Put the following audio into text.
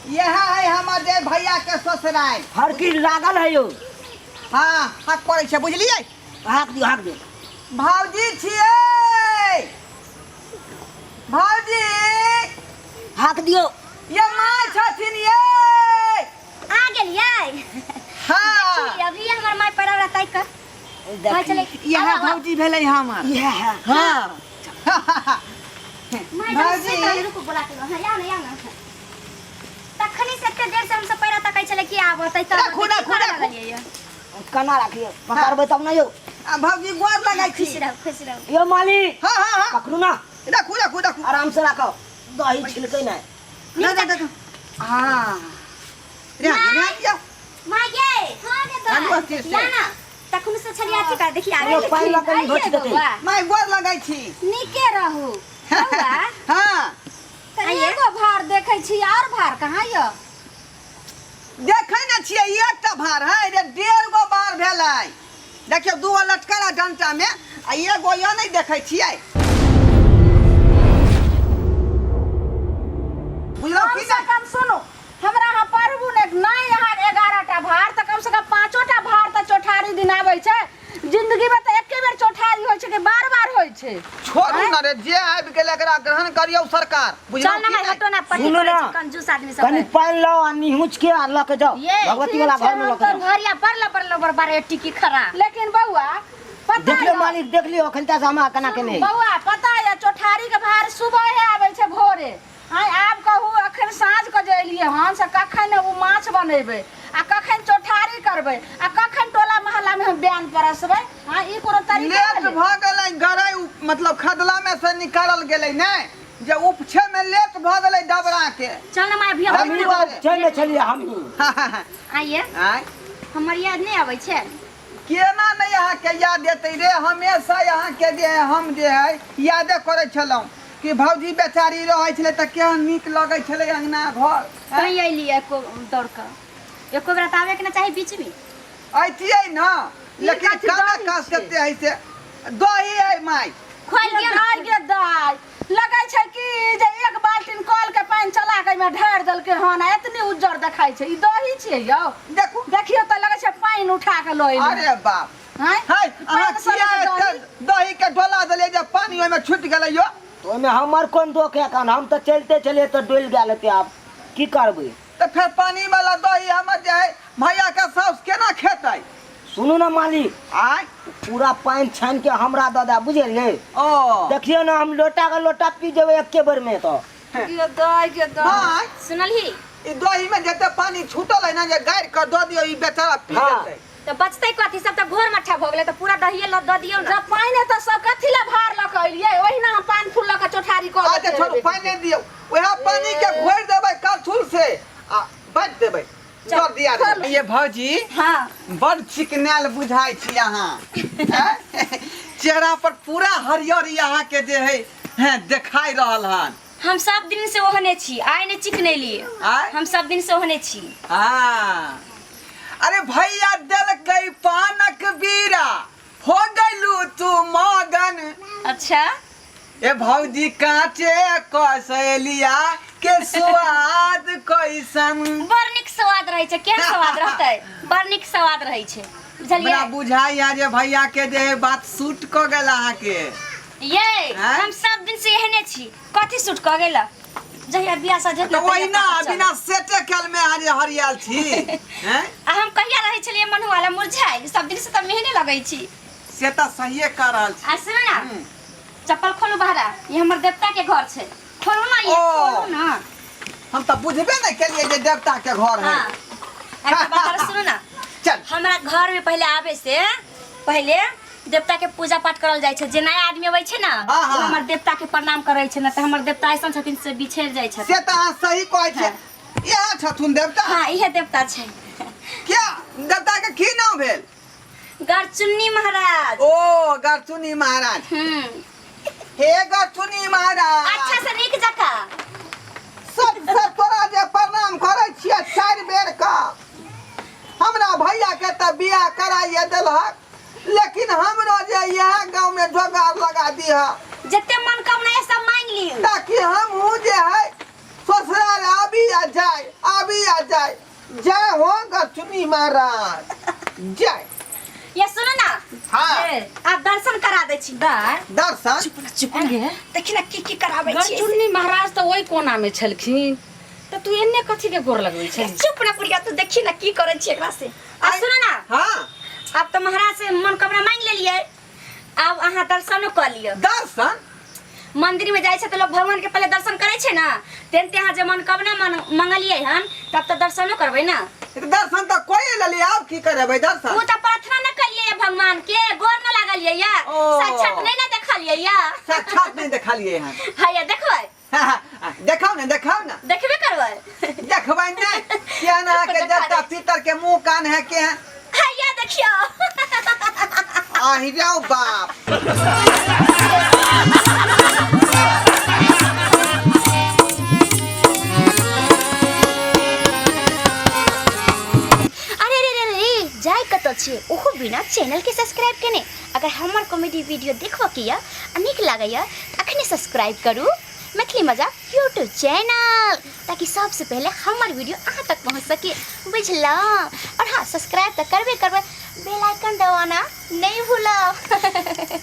यह है हमर जे भैया के ससुराल। हरकी लागल है यौ। हाँ, हक पड़ै छै, बुझलियै? हाक दियौ, हाक दियौ। भौजी छियै, भौजी। हाक दियौ। ये माँ छथिन ये। आ गेलियै? हाँ। देखी, अभी हमर माय पड़ल रहतै क देखी। इएह भौजी भेलै हमर। इएह है। हाँ। माय भौजी। भौजी रुकू, बोला के हाँ, आउ ने, आउ ने। तखनी से एते देर से हमसब पैरा तकै छलै कि आब अतै तब राखू, अतै, की राखू, करऽ राखू। लगलियै यौ? केना राखियौ? पकड़बै तब ने यौ। आ भौजी गोर लगै छी। खुश रहू, खुश रहू। यौ मालिक। हाँ, हाँ, हाँ। पकड़ू ना। राखू, राखू, राखू। आराम से राखो, दही छिलकै नहि। ना, ना, ना। हाँ, रे, रे, रे। माय गे, हाँ गे चालू दाइ। अथी से। या ना, तखन से छलियै अथी कर, देखी आबे। यौ, पानि लऽ कऽ घोटि देतै। माय गोर लगै छी। नीके रहू बौआ। हाँ। तऽ एगो भार देखै छी, और भार कहाँ यऽ? देखै ने छियै, एकटा भार है रे, 1.5 गो भार भेलै। देखियौ, 2 गो लटकल है डंटा में आ एगो यऽ, नहि देखै छियै? बुझलहुँ कम की से नहि? कम सुनू, हमरा अहाँ पढ़बू ने नहि, अहाँ 11 टा भार तऽ कम से कम 5 टा भार तऽ चौठारी दिन आबै छै। जिंदगी में तऽ एके बेर चौठारी होइ छै कि बार बार होइ छै? छोड़ू ने रे, जे आबि गेल एकरा ग्रहण करियौ सरकार, बुझलहुँ चल ना की माय, नहि? हटो ना, पट्टी सुनू करै ना। छै कंजूस आदमी सब। कनि पानि लाउ आ निहुँच के आ लऽ के जाउ ये, भगवती वाला घर में लऽ के जाउ। घरिया परला परला बर बारे टिकी खरा। लेकिन बौआ पता देख लियौ यऽ- मालिक, देख लियौ अखन तक हमरा केना केने सुनू, बौआ पता यऽ, चौठारी के भार सुबहे आबै छै भोरे। आँय, आब कहू, अखन साँझ के जे एलियै हन से कखन ओ माछ बनेबै आ कखन चौठारी करबै आ कखन टोला मोहल्ला में हम बयान परसबै? हाँ, ई कोनो तरीका लेट भेलै? भऽ गेलै। गरै मतलब खदला में से निकालल गेलै ने, जे उपछे में लेट भऽ गेलै डबरा के। चल ना माय, अभी हम हमही उपछे में छलियै, हमही। आइए। आँय। हमर याद नहि आबै छै? केना नहि अहाँके याद एतै रे? हमेशा अहाँके जे है, हम जे है यादे करै छलहुँ कि भौजी बेचारी रहै छलै तऽ केहन नीक लगै छलै अङ्गना घर। तैं अयलियै एको दौड़ कऽ, एको बेरा तऽ आबैके ने चाही बीचमे। अइतियै ने, लेकिन कथी कमे दही काज छै? कते है से दही है माय। खोलि दियौ ने। दाइ गे दाइ, लगै छै कि जे एक बाल्टीन कल के पानि चला के एहिमे ढारि देलकै हन आ एतनी उज्जर देखाइ छै। ई दही छियै यौ? देखू। देखियौ तऽ लगै छै पानि उठा के लऽ एलै। अरे बाप आँय? है, अहाँ पानि सँ किया लऽ के एते दही? दही के डोला देलियै जे पानि ओहिमे छुटि गेलै यौ? तऽ ओहिमे हमर कोन दोख है एखन? हम तऽ चलिते छलियै तऽ डोलि गेल हेतै, आब की करबै? तऽ फेर पानि वाला दही हमर जे है भैया के साउस केना खेतै? सुनू ने मालिक। आँय। पूरा पानि छानि के हमरा दऽ दे, बुझलियै? ओ देखियौ ने, हम लोटा के लोटा पी जेबै एके बेर में तऽ। गे दाइ गे दाइ। माय। सुनलही? ई दही में जते पानि छूटल है ने, जे गारि कऽ दऽ दियौ, ई बेचारा पी हाँ। लेतै। तऽ बचतै कथी? सब तऽ घोर मट्ठा भऽ गेलै, तऽ पूरा दहिए लऽ दऽ दियौ ने। जब पानि हेतै सब कथी लए भार लऽ कऽ एलियै? ओहिना हम पान फूल लऽ कऽ चौठारी कऽ अच्छा देतियै छोड़ू, रे। पानि नहि दियौ, वएह पानि के घोरि देबै करछुल से आ बाँटि देबै। दऽ दिया देबै। ये भौजी। हाँ। बड़ चिकनायल बुझाइ छी अहाँ, हैं? चेहरा पर पूरा हरियरी अहाँके जे है, हैं, देखाइ रहल हन। हम सब दिन से ओहने छी, आइ ने चिकनेली। आँय? हम सब दिन से ओहने छी। हाँ। अरे भैया देलकै पानक बीड़ा, हो गलू तू मगन। अच्छा। ए भौजी, काचे कसैलिया के स्वाद कैसन? बड़ नीक स्वाद रहै छै। केहन स्वाद रहतै? बड़ नीक स्वाद रहै छै, बुझलियै? हमरा बुझाइया जे भैया के जे है बात सूट क गेल अहाँके। ये आँय? हम सब दिन से एहने छी, कथी सूट कऽ गेल? जहिया बियाह सजत तऽ ओहिना बिना सेटे कयल में अहाँ जे हरियाल छी, हैं? आ हम कहिया रहै छलियै मनुआला मुरझाइ? सब दिन से तऽ मेहने लगै छी। से तऽ सहिए कह रहल छी। आ सुनू ना, चप्पल खोलू बहरा, ई हमर देवता के घर छै। खोलू ना ये। ओ। खोलू ना। हम तऽ बुझबे नहि केलियै जे देवता के घर है। हाँ, एकटा बात आरो सुनू ना। चल। हमरा घर में पहले आबे से पहले देवता के पूजा पाठ करल जाइ छै। जे नया आदमी अबै छै ना, हाँ, हाँ। ओ हमर देवता के प्रणाम करै छै ना, तऽ हमर देवता ऐसन छथिन से बिछड़ जाइ छथिन। से तऽ अहाँ सही कहै छियै। इएह छथुन देवता? हाँ, इहे देवता छै। क्या देवता के की नाम भेल? गरचुन्नी महाराज। ओ गरचुन्नी महाराज। हे गरचुन्नी महाराज। अच्छा से नीक जकाँ। सब सब तोरा जे प्रणाम करै छियै 4 बेर का। हमरा भैया के तऽ बियाह कराइए देलहक, लेकिन हमरो जे इएह गाँव में जोगाड़ लगा दिह। जते मनोकामना है सब मांग लियौ, ताकि हमहूँ जे है ससुराल आबी आ जाय आबी आ जाय। जय हो गचुनी महाराज जय। ये सुनो ना। हाँ। ए, आब दर्शन करा दै छी। दाय दर्शन? चुप ना, चुप। गे। देखी ना की की कराबै छी। गरचुन्नी महाराज तऽ ओहि कोना मे छलखिन, तऽ तू एन्ने कथी के गोर लगबै छै? चुप ना पुरिया, तू देखी ना की करै छी एकरा से। आ सुनो ना। हाँ। आब तऽ महाराज से मनोकामना मांगि लेलियै, आब अहाँ दर्शनो कऽ लिअ। दर्शन? मंदिर में जाइ छै तऽ लोग भगवान के पहले दर्शन करै छै ना, तेनते अहाँ जे मनोकामना मंगलियै हन तब तऽ दर्शनो करबै ना। दर्शन तऽ कोई लेलियै, आब की करबै दर्शन? ओ तऽ प्रार्थना न कलियै या भगवान के, गोर न लागलियै या, ओ। साक्षात नहीं ना देखलियै या। साक्षात नहीं देखलियै हन। हैया देखबै। देखाउ ने, देखाउ ने। देखबे करबै। देखबै ने केहन अहाँके देखा देवता दै। पितर के मुँह कान है केहन। हैया देखियौ। आहि जाओ बाप। अरे रे रे रे, जाय कतऽ छियै ओहो बिना चैनल के सब्सक्राइब केने? अगर हमर कॉमेडी वीडियो देखबऽ के यऽ आ नीक लागैया तऽ अखने सब्सक्राइब करू मैथिली मजाक यूट्यूब चैनल, ताकि सबसे पहले हमर वीडियो अहाँ तक पहुँच सके, बुझलहुँ? और हाँ, सब्सक्राइब तऽ करबे करबै, बेल आइकन दबाना नहीं भूलब।